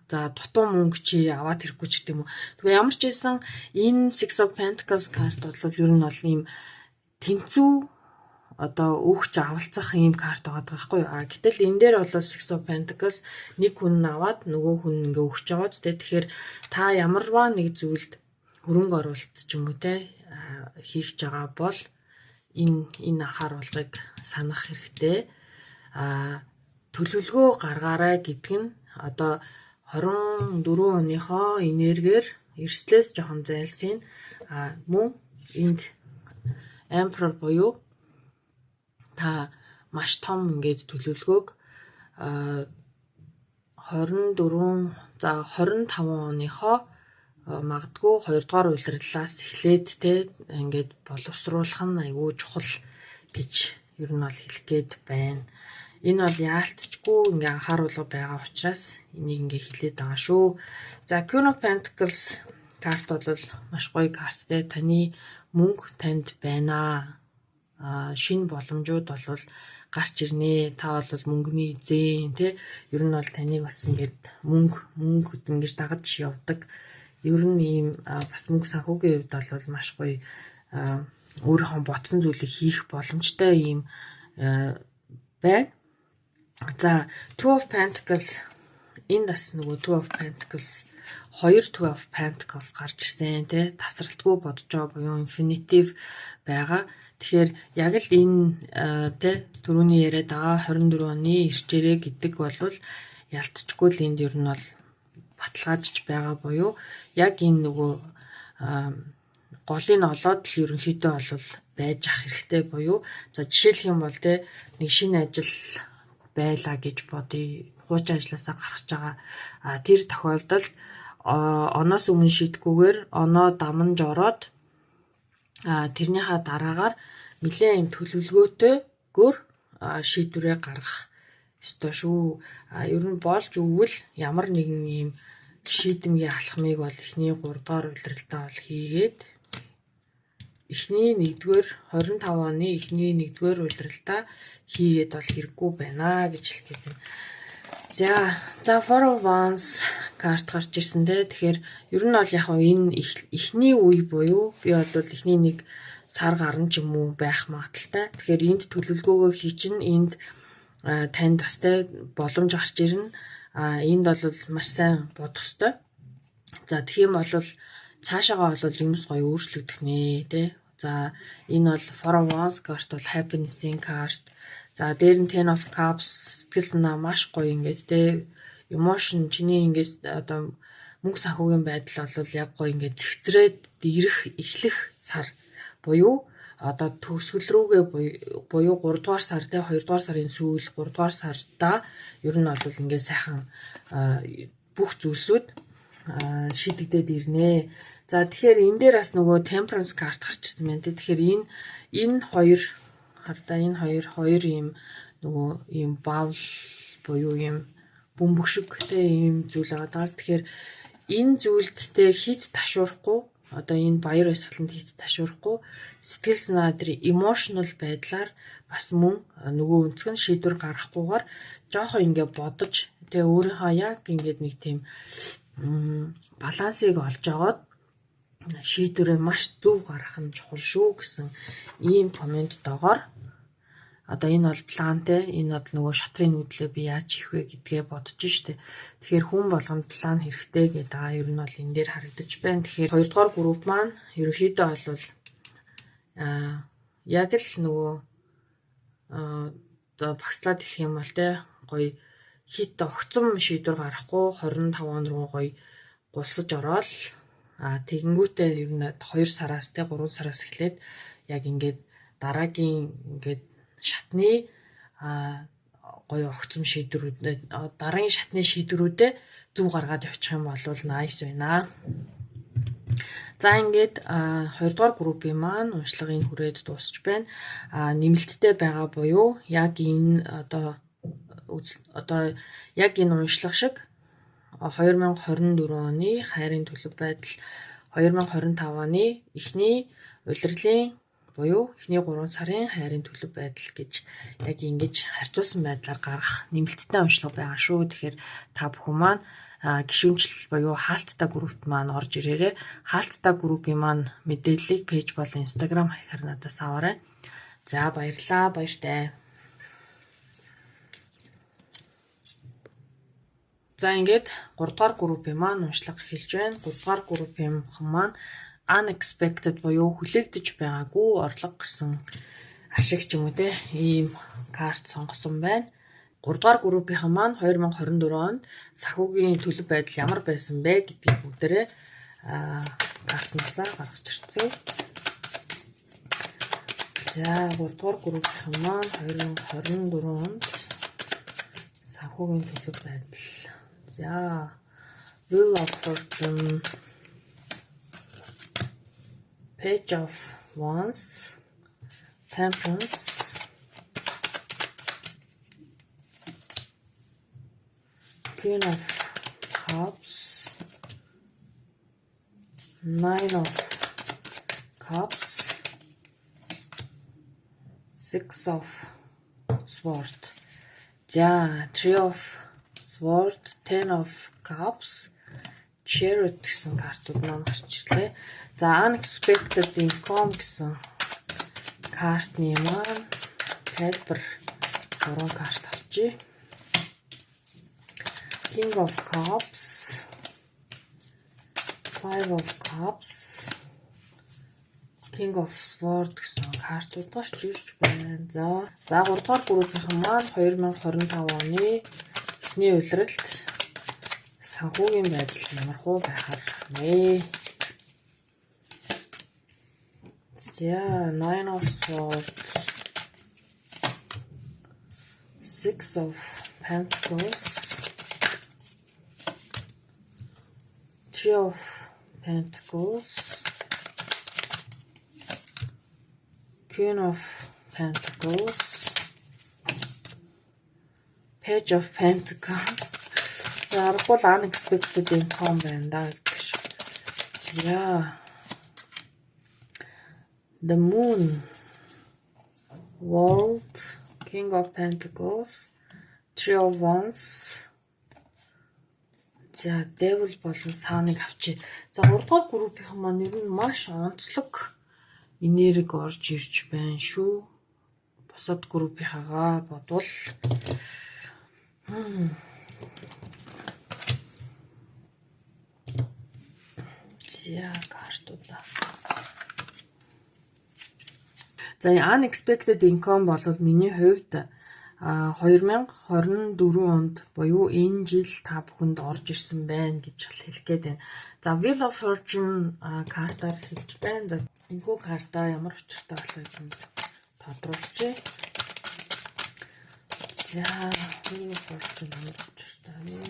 За, дутуу мөнгө чи аваад хэрэггүй ч гэдэг юм уу. Тэгээ ямар ч байсан энэ Six of Pentacles карт бол ер нь бол ийм тэнцүү одоо өгч авалцах ийм карт байгаа байхгүй юу. А гэтэл энэ дээр бол Six of Pentacles нэг хүн нь аваад нөгөө хүн ингээ өгч байгаа ч те. Тэгэхээр та ямарваа нэг зүйлд хөрөнгө оруулалт ч юм уу те, хийх гэж байгаа бол энэ анхааруулгыг санах хэрэгтэй. А төлөвлөгөө гаргаарай гэдэг нь одоо 24 оныхоо энергиэр эрсдлээс жоохон зайлсхийе. А мөн энд Emperor буюу та маш том ингээд төлөвлөгөөг 24, за, 25 оныхоо магадгүй 2 дугаар улирлаас эхлээд те, ингээд боловсруулах нь айгүй чухал гэж ер нь бол хэлэх гээд байна. Энэ бол яалтчгүй ингээ анхааруулга байгаа учраас энийг ингээ хэлээд байгаа шүү. За, Queen of Pentacles карт бол маш гоё карт те. Таны мөнгө танд байна. А шинэ боломжууд бол гарч ирнэ. Та бол мөнгөний эзэн те. Ер нь бол таныг бас ингээд мөнгө ингэж дагаж явдаг. Ер нь ийм бас мөнгө санхүүгийн хувьд бол маш гоё, өөрийнхөө бодсон зүйлийг хийх боломжтой ийм байна. За, Two of Pentacles, энд бас нөгөө Two of Pentacles, хоёр Two of Pentacles гарч ирсэн тий, тасралтгүй бодож байгаа буюу infinitive байгаа. Тэгэхээр яг л энэ тий, түрүүний яриад байгаа 24 оны ирчээрээ гэдэг бол ялтчгүй л энд ер нь бол баталгаажж байгаа буюу яг энэ нөгөө голыг олоод л ерөнхийдөө бол байж ах хэрэгтэй буюу, за, жишээлх юм бол те, нэг шинэ ажил байлаа гэж бодъё. Хуучин ажлаасаа гаргаж байгаа. А тэр тохиолдолд оноос өмнө шийдэхгүйгээр оноо дамнаж ороод тэрнийхаа дараагаар нэлээд юм төлөвлөгөөтэйгөр шийдвэрээ гаргах ёстой шүү. А ер нь болж өгвөл ямар нэгэн ийм шийдэмгий алхмыг бол эхний 3 дугаар улиралдаа бол хийгээд Эхний 1-р 25 оны эхний 1-р улиралдаа хийгээд бол хэрэггүй байна гэж хэлэх гээд байна. За Four of Wands карт гарч ирсэн те. Тэгэхээр ер нь бол яг энэ эхний үе буюу би бол эхний нэг сар гарна ч юм уу байх магадлалтай. Тэгэхээр энд төлөвлөгөөгөө хий чинь энд танд бас те боломж гарч ирнэ. А энд бол маш сайн бодох ёстой. За, тэгэх юм бол цаашаагаа бол юмс гоё өөрчлөгдөх нэ те. За, энэ бол Four of Wands карт бол happiness-ийн карт. За, дээр нь Ten of Cups, сэтгэл санаа маш гоё ингээд те, emotion чиний ингээд одоо мөнгө санхүүгийн байдал бол яг гоё ингээд цэгцрээд ирэх эхлэх сар буюу одоо төгсгөл рүүгээ буюу 3 дугаар сар те, 2 дугаар сарын сүүл, 3 дугаар сарда ер нь бол ингээд сайхан бүх зүйлсүүд шийдэгдээд ирнэ. За, тэгэхээр энэ дээр бас нөгөө Temperance карт гарч ирсэн байна те. Тэгэхээр энэ хоёр хардаа, энэ хоёр ийм нөгөө ийм bowl буюу ийм бөмбөг шиг те, ийм зүйл байгаа. Тэгэхээр энэ зүйлд те хэт ташуурахгүй, одоо энэ баяр баясгаланд хэт ташуурахгүй, сэтгэл санаа тэр emotional байдлаар бас мөн нөгөө өнцөг нь шийдвэр гаргахгүйгээр жоохон ингээ бодож тэгээ өөрийнхөө яг ингээд нэг тийм балансыг олж агаад шийдвэрээ маш зөв гаргах нь чухал шүү гэсэн ийм comment доогоор одоо энэ бол плантэй, энэ бол нөгөө шатрын нүүдлээ би яаж хийх вэ гэдгээ бодож штэ. Тэгэхээр хүн болгонд план хэрэгтэй гэдэг байгаа. Ер нь бол энэ дээр харагдаж байна. Тэгэхээр хоёрдугаар групп маань ерөнхийдөө бол яг л нөгөө одоо багслаад хэлэх юм бол те, гоё хэт огцом шийдвэр гаргахгүй 25 он руу гоё гулсаж ороод тэгэнгүүтээ ер нь 2 сараас те, 3 сараас эхлээд яг ингээд дараагийн ингээд шатны гоё огцом шийдвэрүүд, дараагийн шатны шийдвэрүүдээ зөв гаргаад явчих юм бол nice байна. За, ингээд 2 дугаар группийн маань уншлагын хүрээд дуусч байна. Нэмэлттэй байгаа буюу яг энэ одоо яг энэ уншлага шиг 2024 оны хайрын төлөв байдал, 2025 оны эхний улирлын буюу эхний 3 сарын хайрын төлөв байдал гэж яг ингэж харьцуулсан байдлаар гаргах нэмэлттэй уншлага байгаа шүү. Тэгэхээр та бүхэн маань гишүүнчлэл буюу хаалттай группт маань орж ирээрэй. Хаалттай группийн маань мэдээллийг page болон Instagram хаягаар надаас аваарай. За, баярлалаа, баяртай. За, ингээд 3 дугаар группийн маань уншлага эхэлж байна. 3 дугаар группийн маань unexpected буюу хүлээгдэж байгаагүй орлого гэсэн ашиг ч юм уу те, ийм карт сонгосон байна. 3 дугаар группийнхан маань 2024 онд санхүүгийн төлөв байдал ямар байсан бэ гэдгийг бүгдээрээ картнаасаа гаргаж ирсэн. За, 3 дугаар группийнхан маань 2024 онд санхүүгийн төлөв байдал. За, Wheel of Fortune, Page of Wands, Temperance, Queen of Cups, Nine of Cups, Six of Swords. За, Three of Swords, Ten of Cups, Chariot гэсэн картууд маань гарч ирлээ. За, Unexpected Income гэсэн картны маань тайлбар 3 карт авчээ. King of Cups, Five of Cups, King of Swords гэсэн картууд гарч ирж байна. За, 3 дугаар группийнхан маань 2025 оны эхний улиралд санхүүгийн байдал ямар хуу байхаар нэ. За, Nine of Swords, Six of Pentacles, Three of Pentacles, Queen of Pentacles, Page of Pentacles. За, аргагүй л unexpected income байна да гэж. За. The Moon, World, King of Pentacles, Three of Wands. За, Devil болон Sun-ыг авчээ. За, 3 дугаар группийнхан маань ер нь маш онцлог энерги орж ирж байна шүү. Бусад группийнхаагаа бодвол за, картуудаа. За, unexpected income бол миний хувьд 2024 онд буюу энэ жил та бүхэнд орж ирсэн байна гэж хэлэх гээд байна. За, Wheel of Fortune картаар хэлж байна. За, энэхүү карта ямар учиртай болохыг нь тодруулъя. За, Wheel of Fortune ямар учиртай вэ?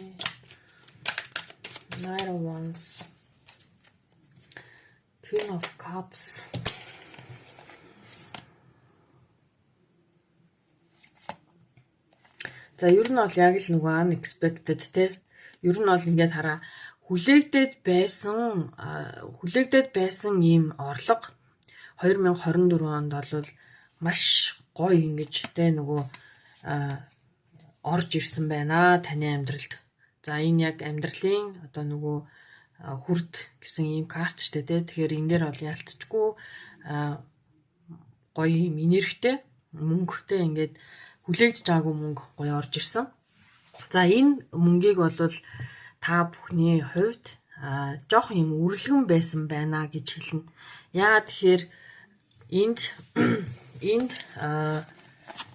Knight of Wands, Queen of Cups. За, ер нь бол яг л нөгөө unexpected те. Ер нь бол ингээд хараа, хүлээгдээд байсан ийм орлого 2024 онд бол маш гоё ингэж те нөгөө орж ирсэн байна таны амьдралд. За, энэ яг амьдралын одоо нөгөө хүрд гэсэн ийм карт штэ те. Тэгэхээр энэ дээр бол яалтчгүй гоё юм энергитэй, мөнгөтэй, ингээд хүлээгдэж байгаагүй мөнгө гоё орж ирсэн. За, энэ мөнгийг бол та бүхний хувьд жоохон юм үрлэгэн байсан байна гэж хэлнэ. Яагаад тэгэхээр энд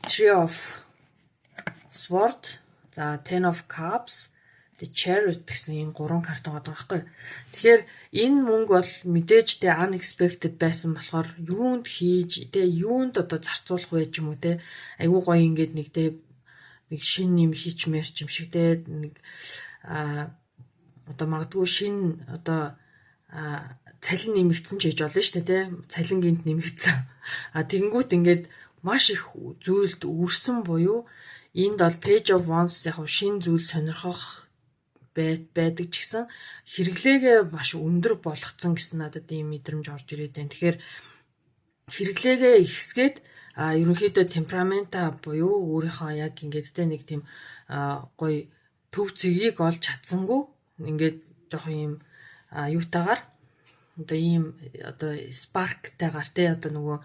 Three of Sword, за, Ten of Cups, The Chariot гэсэн ийм гурван карт байгаа байхгүй. Тэгэхээр энэ мөнгө бол мэдээж те unexpected байсан болохоор юунд хийж те, юунд одоо зарцуулах вэ ч юм уу те, айгуу гоё ингээд нэг те нэг шин юм хийчмээр ч юм шиг те, нэг одоо магадгүй шин одоо цалин нэмэгдсэн ч хийж болно шүү дээ те, цалин гинт нэмэгдсэн. А тэгэнгүүт ингээд маш их зүйлд үрсэн буюу энд бол Page of Wands, яг шин зүйл сонирхох байдаг ч гэсэн хэрэглээгээ маш өндөр болгоцсон гэсэн надад ийм мэдрэмж орж ирээд байна. Тэгэхээр хэрэглээгээ ихсгээд ерөнхийдөө темперамента буюу өөрийнхөө яг ингээд те нэг тийм гоё төв цэгийг олж чадсангүй, ингээд жоохон юм юутаагаар одоо ийм одоо spark тайгаар те, одоо нөгөө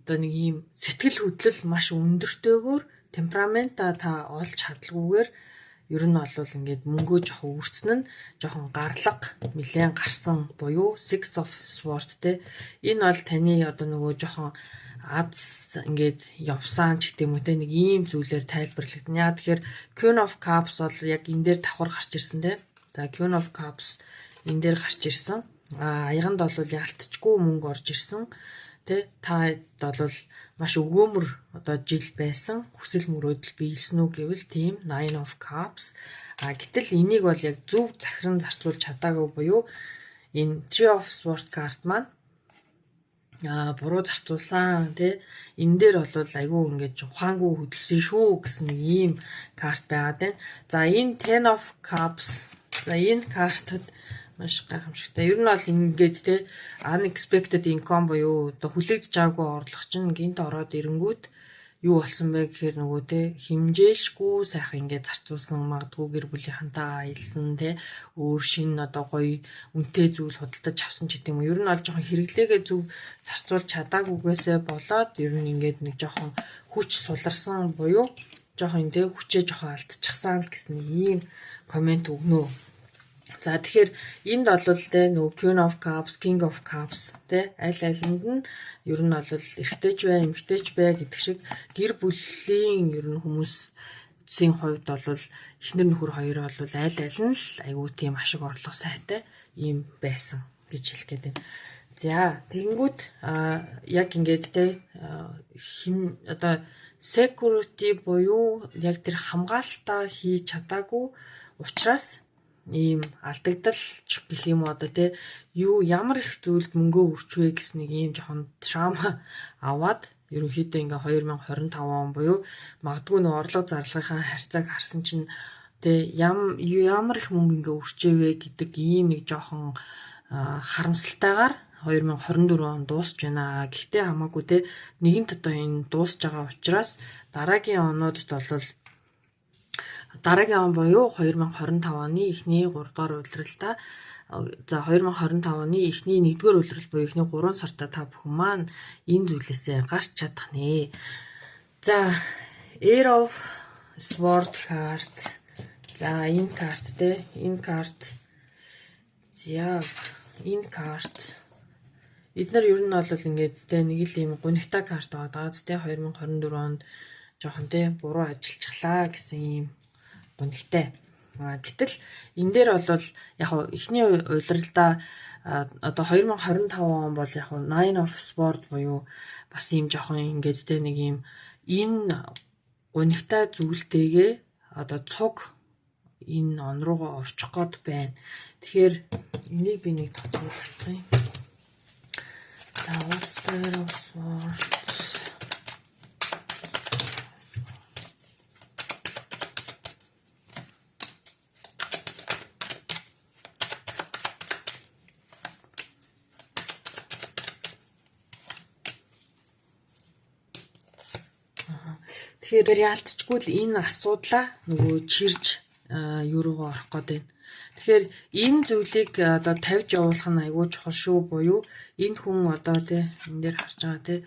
одоо нэг ийм сэтгэл хөдлөл маш өндөртэйгээр, темперамента та олж чадалгүйгээр ер нь бол ингээд мөнгөө жоохон үрцэн нь жоохон гарлага нэлээд гарсан буюу Six of Sword те. Энэ бол таны одоо нөгөө жоохон аз ингээд явсан ч гэдэг юм уу те, нэг ийм зүйлээр тайлбарлагдана. Яа тэгэхээр Queen of Cups бол яг энэ дээр давхар гарч ирсэн те. За, Queen of Cups энэ дээр гарч ирсэн. А аяганд бол яалтчгүй мөнгө орж ирсэн. Тэ, та бол маш өгөөмөр одоо жил байсан. Хүсэл мөрөөдөл биелсэн үү гэвэл тийм, Nine of Cups. А гэтэл энийг бол яг зөв захиран зарцуулж чадаагүй буюу энэ Three of Swords карт маань буруу зарцуулсан тий, энэ дээр бол айгүй ингэж ухаангүй хөдөлсөн шүү гэсэн нэг ийм карт байгаад байна. За, энэ Ten of Cups, за, энэ картад маш гайхамшигтай. Ер нь бол ингээд те unexpected income буюу одоо хүлээгдэж байгаагүй орлого чинь гинт ороод ирэнгүүт юу болсон бэ гэхээр нөгөө те хэмжээшгүй сайхан ингээд зарцуулсан, магадгүй гэр бүлийнхэнтэйгээ аялсан те, өөр шинэ одоо гоё үнэтэй зүйл худалдаж авсан ч гэдэг юм уу. Ер нь бол жоохон хэрэглээгээ зөв зарцуулж чадаагүйгээсээ болоод ер нь ингээд нэг жоохон хүч суларсан буюу жоохон те хүчээ жоохон алдчихсан л гэсэн нэг ийм comment өгнө. За, тэгэхээр энд бол те нөгөө Queen of Cups, King of Cups те, аль алинд нь ер нь бол эрэгтэй ч бай, эмэгтэй ч бай гэдэг шиг гэр бүлийн ер нь хүмүүсийн хувьд бол эхнэр нөхөр хоёр бол аль аль нь л айгүй тийм ашиг орлого сайтай ийм байсан гэж хэлэх гээд байна. За, тэгэнгүүт яг ингээд те хим одоо security буюу яг тэр хамгаалтаа хийж чадаагүй учраас ийм алдагдал гэх юм уу, одоо те юу ямар их зүйлд мөнгөө үрчвэ гэсэн нэг ийм жоохон trauma аваад ерөнхийдөө ингээ 2025 он буюу магадгүй нэг орлого зарлагынхаа харьцааг харсан чинь те ямар их мөнгө ингээ үрчээвэ гэдэг ийм нэг жоохон харамсалтайгаар 2024 он дуусч байна. Гэхдээ хамаагүй те, нэгэнт одоо энэ дуусч байгаа учраас дараагийн онуудад бол, дараагийн он буюу 2025 оны эхний 3 дугаар улиралдаа, за, 2025 оны эхний 1-р улирал буюу эхний 3 сартаа та бүхэн маань энэ зүйлээсээ гарч чадах нэ. За, Ace of Sword card. За, энэ карт те, энэ карт. За, энэ карт, эднэр ер нь бол ингээд те нэг л юм гунигтай карт байгаа даа те, 2024 онд жоохон те буруу ажиллажглаа гэсэн ийм гунигтай. Гэтэл энэ дээр бол яг эхний улиралдаа, одоо 2025 он бол яг Nine of Sword буюу бас ийм жоохон ингээд те нэг ийм энэ гунигтай зүйлтэйгээ одоо цуг энэ он руугаа орчих гээд байна. Тэгэхээр энийг би нэг тодруулах юм. За, what's the of Sword? Тэгэхээр яалтчгүй л энэ асуудлаа нөгөө чирж юу руугаа орох гээд байна. Тэгэхээр энэ зүйлийг одоо тавьж явуулах нь айгүй чухал шүү буюу энэ хүн одоо тий энэ дээр харж байгаа тий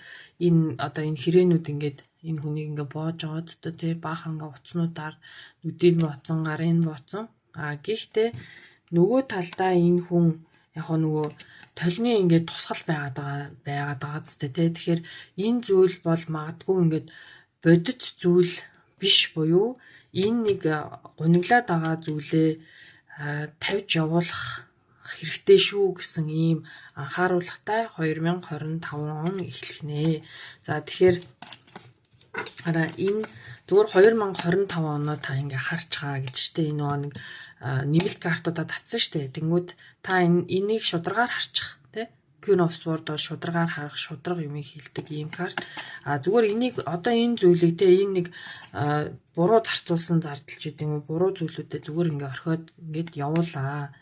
энэ одоо энэ хэрээнүүд ингээд энэ хүнийг ингээ боож аваад одоо тий баахан ингээ утаснуудаар нүдийг бооцсон, гарын бооцсон. А гэхдээ нөгөө талдаа энэ хүн яг нөгөө толны ингээд тусгал байгаад байгаа зү тий. Тэгэхээр энэ зүйл бол магадгүй ингээд бодит зүйл биш буюу энэ нэг гуниглаад байгаа зүйлээ тавьж явуулах хэрэгтэй шүү гэсэн ийм анхааруулгатай 2025 он эхлэх нэ. За, тэгэхээр хараа, энэ зүгээр 2025 оноо та ингээ харчгаа гэж штэ, энэ нөгөө нэг нэмэлт картуудаа татсан штэ. Тэнгүүд та энэ энийг шударгаар харчих тий. Queen of Swords бол шударгаар харах, шударга юмыг хэлдэг ийм карт. А зүгээр энийг одоо энэ зүйлийг те энэ нэг буруу зарцуулсан зардал ч гэдэг юм уу, буруу зүйлүүдэд зүгээр ингээ орхиод ингээд явуулаа.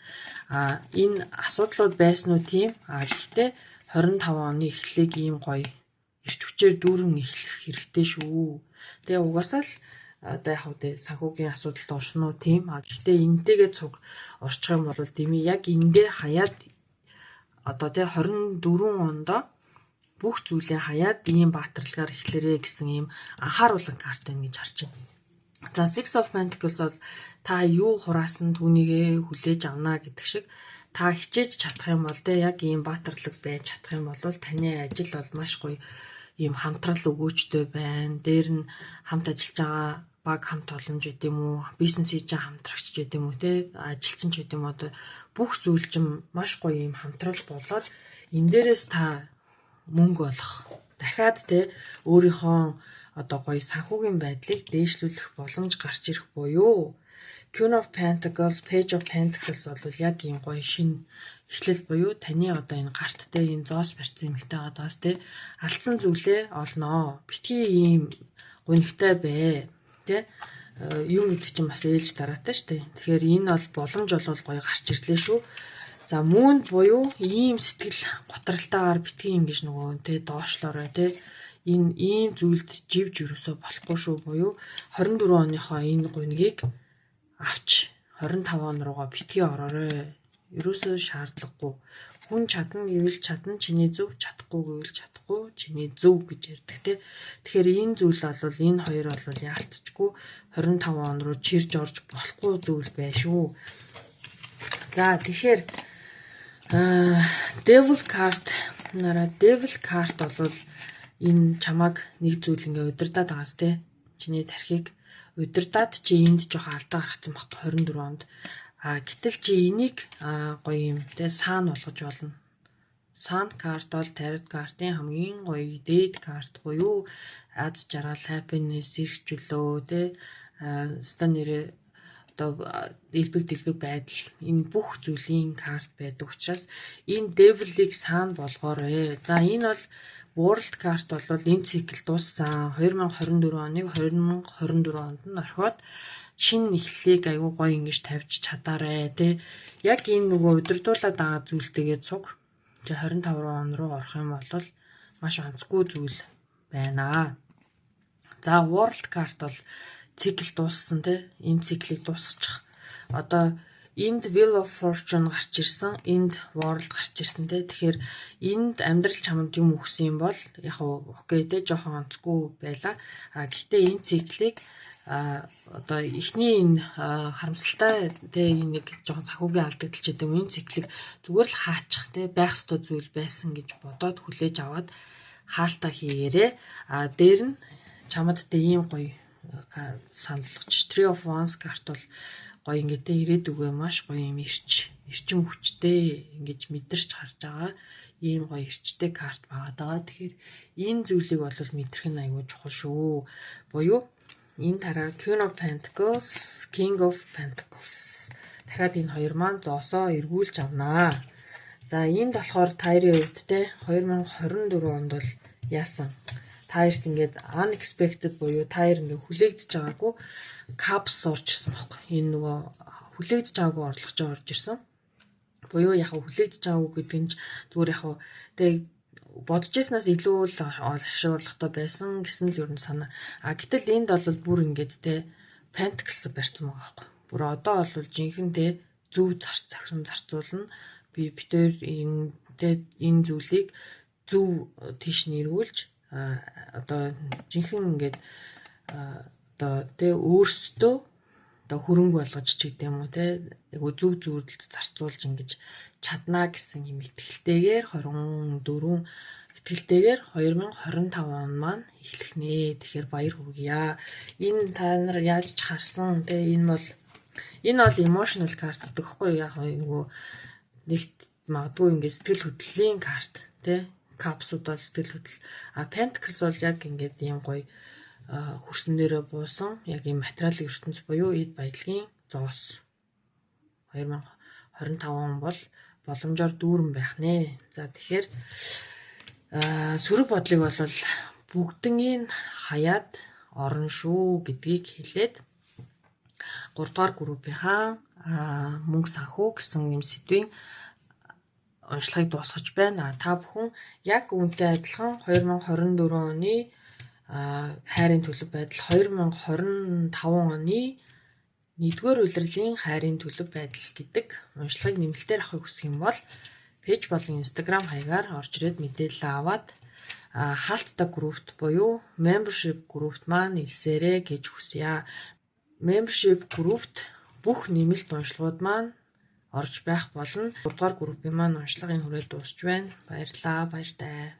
А энэ асуудлууд байсан уу, тийм. А гэхдээ 25 оны эхлэлийг ийм гоё эрч хүчээр дүүрэн эхлэх хэрэгтэй шүү. Тэгээ угаасаа л одоо яг хөө санхүүгийн асуудалд орсон уу, тийм. А гэхдээ энтэйгээ цуг орчих юм бол дэмий яг эндээ хаяад одоо тий 24 ондоо бүх зүйлээ хаяад ийм баатарлагаар эхлэрээ гэсэн ийм анхааруулга карт байна гэж харж байна. За, Six of Pentacles бол та юу хураасан түүнийгээ хүлээж авна гэдэг шиг, та хичээж чадах юм бол те яг ийм баатарлаг байж чадах юм бол таны ажил бол маш гоё ийм хамтрал өгөөчтэй байна. Дээр нь хамт ажиллаж байгаа баг хамт боломж гэдэг юм уу, бизнес хийж байгаа хамтрагч гэдэг юм уу, те ажилчин ч гэдэг юм уу, одоо бүх зүйл чинь маш гоё ийм хамтрал болоод энэ дээрээс та мөнгө олох, дахиад те өөрийнхөө одоо гоё санхүүгийн байдлыг дээшлүүлэх боломж гарч ирэх буюу Queen of Pentacles, Page of Pentacles бол яг ийм гоё шинэ эхлэл буюу таны одоо энэ гарт те энэ зоос барьсан эмэгтэй гадаас те алдсан зүйлээ олноо. Битгий ийм гунигтай бай. Тэ юм гэдэг чинь бас ээлж дараатай шүү дээ. Тэгэхээр энэ бол боломж бол гоё гарч ирлээ шүү. За, Moon буюу ийм сэтгэл готралтайгаар битгий ингэж нөгөө тэ доошлоорой, тэ энэ ийм зүйлд живж юусоо болохгүй шүү буюу 24 оныхоо энэ гунигийг авч 25 он руугаа битгий ороорой. Ерөөсөө шаардлагагүй. Хүн чадна гэвэл чадна, чиний зөв, чадахгүй гэвэл чадахгүй, чиний зөв гэж ярьдаг те. Тэгэхээр энэ зүйл бол, энэ хоёр бол яалтчгүй 25 он руу чирж орж болохгүй зүйл бай шүү. За, тэгэхээр Devil card нараа, Devil card бол энэ чамааг нэг зүйл ингээ удирдах байгаас те. Чиний тархийг удирдаад чи энд жоохон алдаа гаргацсан байхгүй 24 онд. А гэтэл чи энийг гоё юм те sun болгож болно. Sun карт бол tarot картын хамгийн гоё дээд карт буюу аз жаргал, happiness, эрх чөлөө те ста нэрээ одоо элбэг дэлбэг байдал, энэ бүх зүйлийн карт байдаг учраас энэ Devil-ыг sun болгоорой. За, энэ бол World card бол энэ цикл дууссан. 2024 оныг 2024 онд нь орхиод шинэ эхлэлийг айгүй гоё ингэж тавьж чадаарэ тий. Яг энэ нөгөө удирдуулаад байгаа зүйлтэйгээ цуг 25 он руу орох юм бол маш онцгүй зүйл байна. За, World card бол цикл дууссан, те, энэ циклийг дуусгачих. Одоо энд Wheel of Fortune гарч ирсэн, энд World гарч ирсэн, те. Тэгэхээр энд амьдрал чамд юм өгсөн юм бол яг okay те, жоохон онцгүй байла. А гэхдээ энэ циклийг одоо эхний энэ харамсалтай те, энэ нэг жоохон санхүүгийн алдагдал ч гэдэг юм, энэ циклийг зүгээр л хаачих те, байх ёстой зүйл байсан гэж бодоод хүлээж аваад хаалтаа хийгээрээ. А дээр нь чамд те ийм гоё санал болгоч Three of Wands карт бол гоё ингээд те, ирээдүгөө маш гоё юм эрчим хүчтэй ингэж мэдэрч харж байгаа ийм гоё эрчтэй карт байгаа даа. Тэгэхээр энэ зүйлийг бол мэдрэх нь аягүй чухал шүү. Буюу энэ дараа Queen of Pentacles, King of Pentacles. Дахиад энэ хоёр маань зоосоо эргүүлж авнаа. За, энд болохоор та хоёрын хувьд те, 2024 онд бол яасан? Та хоёрт ингээд unexpected буюу та хоёр ингээд хүлээгдэж байгаагүй cups орж ирсэн байхгүй. Энэ нөгөө хүлээгдэж байгаагүй орлого орж ирсэн. Буюу яг хүлээгдэж байгаагүй гэдэг нь зүгээр яг тэгээ бодож ирснээс илүү л ашиг орлоготой байсан гэсэн л ер нь санаа. А гэтэл энд бол бүр ингээд те, Pentacles барьсан байгаа байхгүй. Бүр одоо бол жинхэнэ те, зөв захиран зарцуулна. Би бид хоёр энэ те, энэ зүйлийг зөв тийш нэрвүүлж, одоо жинхэнэ ингээд одоо тэ, өөрсдөө одоо хөрөнгө болгож ч гэдэг юм уу те, айгу зөв зүйлд зарцуулж ингэж чаднаа гэсэн юм итгэлтэйгээр, 24 итгэлтэйгээр 2025 он маань эхлэх нэ. Тэгэхээр баяр хүргье. Энэ та нар яаж ч харсан те, энэ бол emotional card гэдэг хэвгүй, яг нөгөө нэгт магадгүй ингээд сэтгэл хөдлөлийн карт те. Cups ууд бол сэтгэл хөдлөл. А Pentacles бол яг ингээд ийм гоё хөрсөн дээрээ буусан яг ийм материалын ертөнц буюу эд баялагын зоос 2025 он бол боломжоор дүүрэн байх нэ. За, тэгэхээр сөрөг бодлыг бол бүгднийг хаяад орно шүү гэдгийг хэлээд 3 дугаар группийнхаа мөнгө санхүү гэсэн юм сэдвийн уншлагыг дуусгаж байна. Та бүхэн яг үүнтэй адилхан 2024 оны хайрын төлөв байдал, 2025 оны нэгдүгээр улирлын хайрын төлөв байдал гэдэг уншлагыг нэмэлтээр авахыг хүсэх юм бол page болон Instagram хаягаар орж ирээд мэдээлэл аваад хаалттай группт буюу membership группт маань элсээрэй гэж хүсье. Membership группт бүх нэмэлт уншлагууд маань орж байх болно. 3 дугаар группийн маань уншлага энэ хүрээд дуусч байна. Баярлалаа. Баяртай.